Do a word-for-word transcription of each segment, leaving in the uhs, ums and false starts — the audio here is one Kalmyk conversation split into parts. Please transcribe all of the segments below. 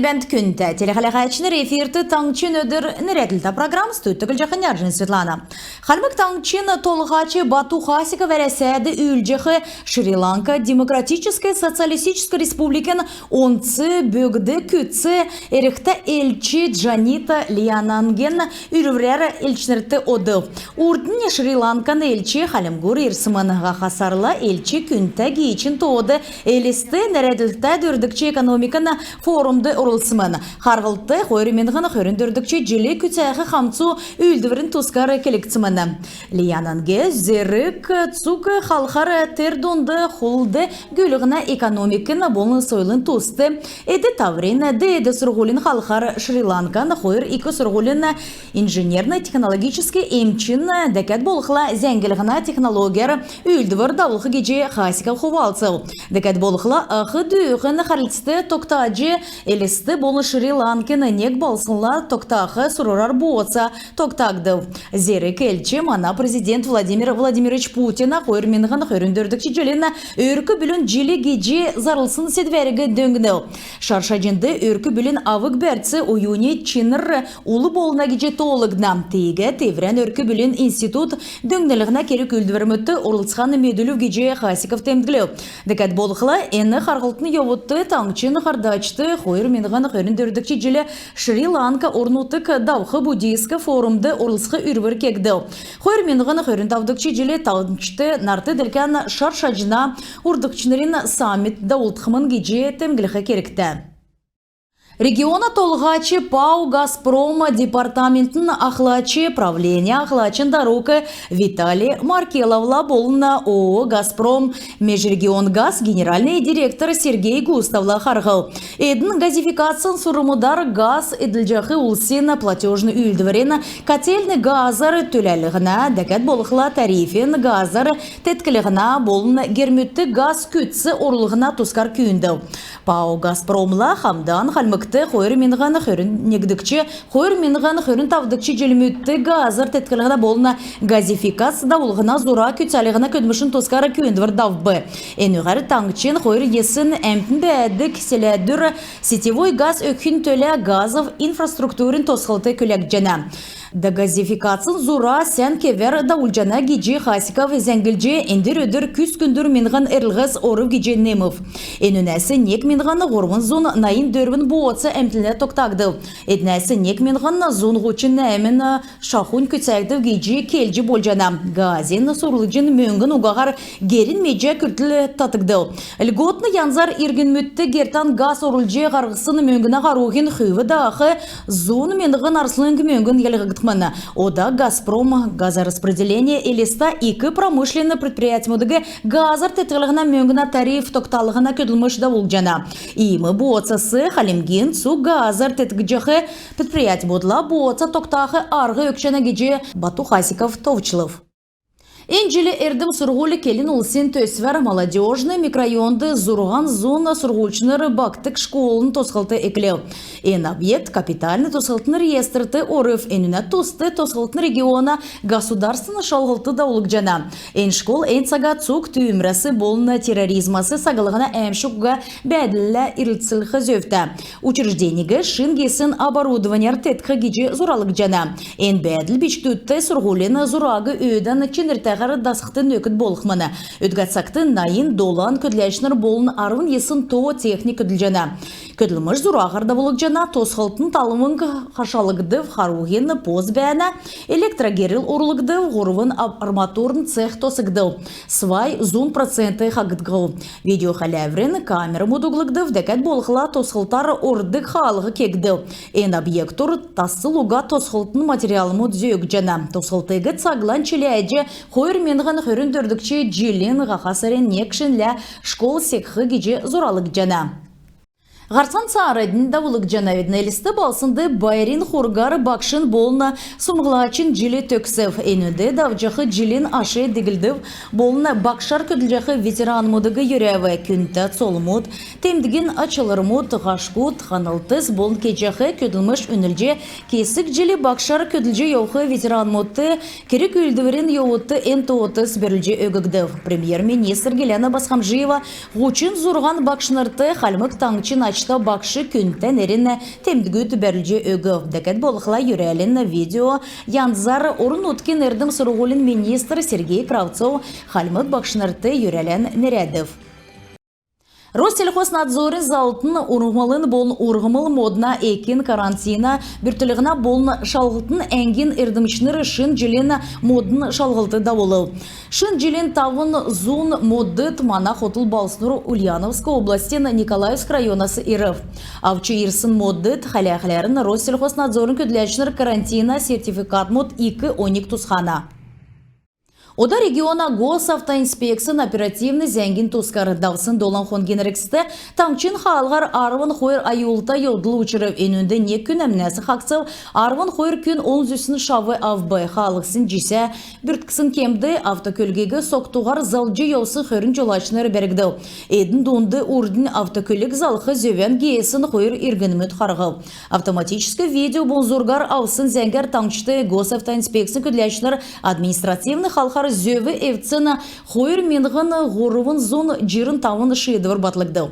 Бәәнт, күндтә телехәләһәчнр! Эфирт «Таңһчин өдр» нерәдлтә программ. Студьд Түглҗәхнә Ярҗин Светлана. Хальмг Таңһчин Толһач Бату Хасиков Әрәсәд үүлдҗәх Шри-Ланка Демократическ Социалистическ Республикин онц бөкд күцц эрктә элч Джанита Лиананген үрврәр элчнрт одв. Урднь Шри-Ланкан элч Хальмгур ирсмн. Һаха сарла элч күндтә гиичин тоод Элст нерәдлһтә дөрвдгч экономикин форумд орлцсмн. Харһлт хойр миңһн хөрн дөрвдгч җил күцәх хамцу үүлдврин тускар келгдсмн. Лиананге зерг цуг халхар, тер дунд хулд-гүүлһнә, экономикин болн сойлын туст, эд-таврин, деед сурһулин халхар Шри-Ланкан хойр ик сурһулин инженерн-технологическ, эмчин, дәкәд болхла зәңглһнә технологияр үүлдвр давулх гиҗ Хасиков хувалцв. Дәкәд болхла ах дүүһн хәрлцд тогтаҗ, Элст болн Шри-Ланкин нег балһснла тогтах сурврар бооца тогтагдв. Зерг элч мана президент Владимир Владимирович Путина хойр миңһн хөрн дөрвдгч җилин өрк-бүлин җил гиҗ зарлсн седвәриг дөңнв. Шар шаҗнд өрк-бүлин авг-бәрц, уюни чинр ул болна гиҗ тоолгдна. Тиигәд эврән өрк-бүлин институт дөңнлһнә керг-үүлдврмүдт орлцхан медүлв гиҗ Хасиков темдглв. Дәкәд болхла эн харһлтын йовудт таңһчин һардачд хойр миңһн хөрн дөрвдгч җил Шри-Ланка орн-нутг давх буддийск форумд орлцх үрвр кегдв. Хойр миңһн хөрн тавдгч җил таңһчд нарт делкән шар шаҗна һурвдгчнрин саммит давулгдхмн гиҗ темдглх кергтә. Региона толһач ПАО «Газпром» департаментин ахлач, правления ахлачин дарук Виталий Маркеловла болн ООО «Газпром межрегионгаз» генеральный директор Сергей Густовла харһв. Эдн газификацин сурврмудар газ эдлҗәх улсин платежн үүлдврин, котельн газар түләлһнә, дәкәд болхла тарифин газар тетклһнә болн гермүдт газ күцц орулһна тускар күүндв. ПАО «Газпромла» хамдан Хальмгт хойр миңһн хөрн негдгч, хойр миңһн хөрн тавдгч җилмүдт газар тетклһнә болн газификац давулһна зура күцәлһнә көдлмшин тускар күүндвр давв. Энүгәр таңһчин хойр йисн әмтн бәәдг селәдүр сетевой газ өгхин төлә газов инфраструктурин тосхлт күләгдҗәнә. Дегазификацин зура сән кевәр давулҗана гиҗ Хасиков зәңглҗ, эндр өдр күс күндүр миңһн эрлһс орв гиҗ немв. Энүнәс нег миңһн һурвн зун найн дөрвн бооца әмтнлә тогтагдв. Эднәс нег миңһн зун һучн нәәмн шахунь күцәгдв гиҗ келҗ болҗана. Газин сурулҗн мөңгн угаһар герин меҗә күртл татгдв. Льготн янзар иргнмүдт гертән газ орулҗ һарһсн мөңгнә һаруһин хүв даах зун миңһн арслң мөңгн йилһгдхмн. Ода «Газпром газораспределение» Элиста ик промышленн предприятьмүдиг газар тетклһнә мөңгнә тариф тогталһна көдлмш давулҗана. Иим бооцас Хальмгин цуг газар теткҗәх предприятьмүдлә бооца тогтах арһ өгчәнә гиҗ Бату Хасиков товчлв. Эн җил «Эрдм-сурһуль» келн-улсин төсвәр Молодёжный микрорайонд зурһан зун сурһульчнр багтх школын тосхлт эклв. Эн объект капитальн тосхлтын реестрт орв. Энүнә туст тосхлтын региона государственн шалһлтд давулгдҗана. Эн школ эн цага цуг түүмрәс болн терроризмас саглһна әәмшг уга бәәдллә ирлцх зөвтә. Учреждениг шин гисн оборудованяр теткх гиҗ зуралгдҗана. Эн бәәдл бичкдүдт сурһулин зураг өөдән чинртәһәр дасхд нөкд болхмн. Өдгә цагт найн долан көдләчнр болн арвн йисн тоо техник көдлҗәнә. Көдлмш зураһар давулгдҗана. Тосхлтын талвң хашалгдв, харуһин пост бәәнә, электрогерл орулгдв, һурвн арматурн цех тосхгдв. Свай зун процент хагдгдв. Видеохәләврин камермуд углгдв, дәкәд болхла тосхлтар ордг хаалһ кегдв. Эн объектур тасл уга тосхлтын материалмуд зөөгдҗәнә. Тосхлтыг цаглань чиләҗ, хойр миңһн хөрн дөрвдгч җилин һаха сарин нег шинлә школ секх гиҗ зуралгдҗана. Һарцан цааранднь давулгдҗанавидн. Элст балһснд байрин хургар Багшин болн сумһлачин җил төгсв. Энүнд давҗах җилин аш диглдв болн багшар көдлҗәх ветеранмудыг йөрәв. Күндтә цолмуд, темдгин ачлврмуд, һашкуд, ханлтс болн кеҗәх көдлмш үнлҗ, кесг җил багшар көдлҗ йовх ветеранмудт керг-үүлдврин йовудт эн тоотс бәрүлҗ өггдв. Премьер-министр Гиләнә Босхомджиева һучн зурһан багшнрт Хальмг Таңһчин багш күндтә нерн темдгүд бәрүлҗ өгв. Дәкәд болхла йөрәлин видео янзар орн-нутгин эрдм-сурһулин министр Сергей Кравцов хальмг багшнрт йөрәлән нерәдв. Россельхознадзорин залтн урһмлын болн урһмл модна экин карантина бүртклһнә болн шалһлтын әңгин эрдмчнр шин җилин модн шалһлт давулв. Шин җилин тавн зун модд мана хотл балһснур Ульяновск областин Николаевск районас ирв. Авч ирсн модд хәләхләрн Россельхознадзорин көдләчнр карантина сертификатмуд ик оньг тусхана. Ода региона Госавтоинспекцин оперативн зәңгин тускар. Давсн долан хонгин эргцд таңһчин хаалһар арвн хойр аюлта йовдл учрв. Энүнд нег күн әмнәсн хаһцв, арвн хойр күн олн зүсн шав авв. Хаалһсин җисә бүртксн кемд автокөлгиг согтуһар залҗ йовсн хөрн җолачнр бәргдв. Эдн дунд урднь автокөлг залх зөвән геесн хойр иргнмүд харһв. Автоматическ видео болн зургар авсн зәңгәр таңһчд Госавтоинспекцин көдләчнр административн халхар зөв эвдсн хойр миңһн һурвн зун җирн тавн шиидвр батлгдв.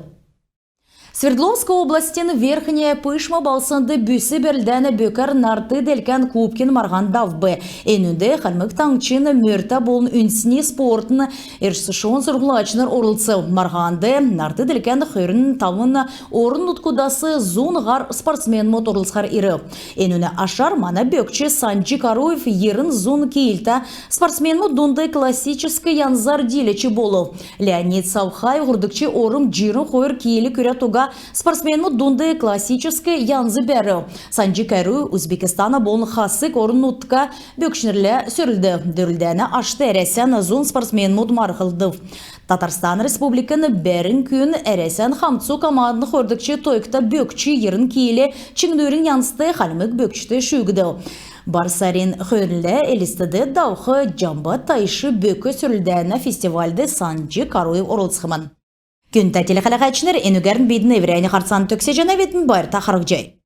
Свердловск областин Верхняя Пышма балһснд бүс бәрлдәнә бөкәр нарт делкән кубкин марһан давв. Энүнд Хальмг Таңһчин мөртә болн үндсни спортын эрсшон сурһлачнр орлцв. Марһанд нарт делкән хөрн тавн орн-нутгудас зун һар спортсменмүд орлцхар ирв. Энүнә ашар мана бөкч Санҗ Каруев йирн зун килтә спортсменмүд дунд классическ янзар дииләч болв. Леонид Савхаев һурвдгч орм җирн хойр кил күрәд уга спортсменмүд дунд классическ янз бәрв. Санҗ Каруев Узбекистана болн Хасг орн-нутгта бөкчнрлә сөрлдв. Дөрвлдәнә ашт Әрәсән зун спортсменмүд марһлдв. Татарстан Республикин бәрн күн Әрәсән хамцу командин хойрдгч тойгта бөкч йирн кил чиңнүрин янзт хальмг бөкчд шүүгдв. Бар сарин хөрнлә Элстд давх «Җамба тайш» бөк сөрлдәнә фестивальд Санҗ Каруев орлцхмн. Күндтә телехәләһәчнр, энүгәрн бидн эврәннь һарцан төгсәҗәнәвидн. Байрта харһцхай.